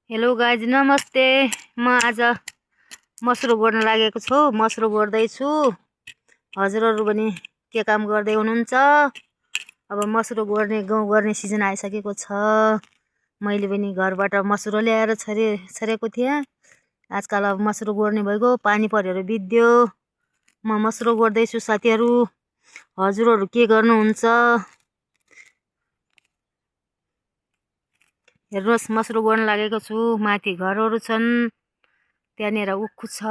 Hello guys नमस्ते। म आज मसरु गोड्न लागेको छु। मसरु गोड्दैछु। हजुरहरु पनि के काम गर्दै हुनुहुन्छ? अब मसरु गोड्ने गहुँ गर्ने सिजन आइसकेको छ। मैले पनि घरबाट मसरु ल्याएर छरेको थिएँ। आजकल अब मसरु गोड्ने भइगयो, पानी परेर बित्यो। म मसरु गोड्दैछु साथीहरु। हजुरहरु के गर्नुहुन्छ? हेर्नुहोस् मसरु गोड्न लागेको छु। माथि घरहरु छन्, त्यहाँनिर उखु छ,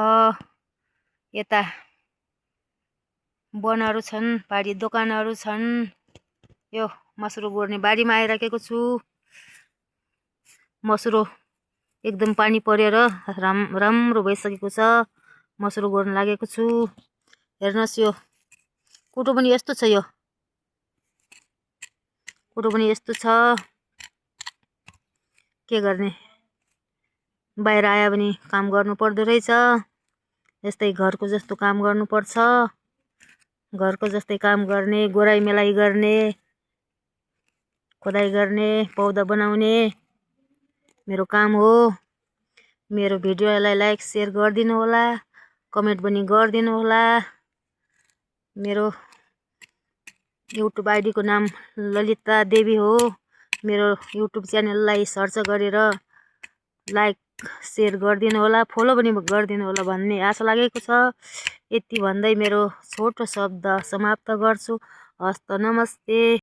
यता वनहरु छन्, बारी दोकानहरु छन्। यो मसरु गोड्ने बारीमा आइराखेको छु। मसरु एकदम पानी परेर राम्रो भइसकेको छ। मसरु गोड्न लागेको छु। हेर्नुहोस् यो कुटो पनि यस्तो छ। यो कुटो पनि यस्तो छ। के गर्ने, बाहिर आए पनि काम गर्नु पर्दो रहेछ। यस्तै घरको जस्तो काम गर्नु पर्छ। घरको जस्तै काम गर्ने, गोराई मेलाई गर्ने, खोदाई गर्ने, पौधा बनाउने मेरो काम हो। मेरो भिडियोलाई लाइक शेयर गरिदिनु होला, कमेन्ट पनि गरिदिनु होला। मेरो युट्युब आइडी को नाम ललिता देवी हो। मेरो युट्युब च्यानललाई सर्च गरेर लाइक शेयर गरिदिनु होला, फलो पनि गरिदिनु होला भन्ने आशा लागेको छ। यति भन्दै मेरो छोटो शब्द समाप्त गर्छु। हस्त नमस्ते।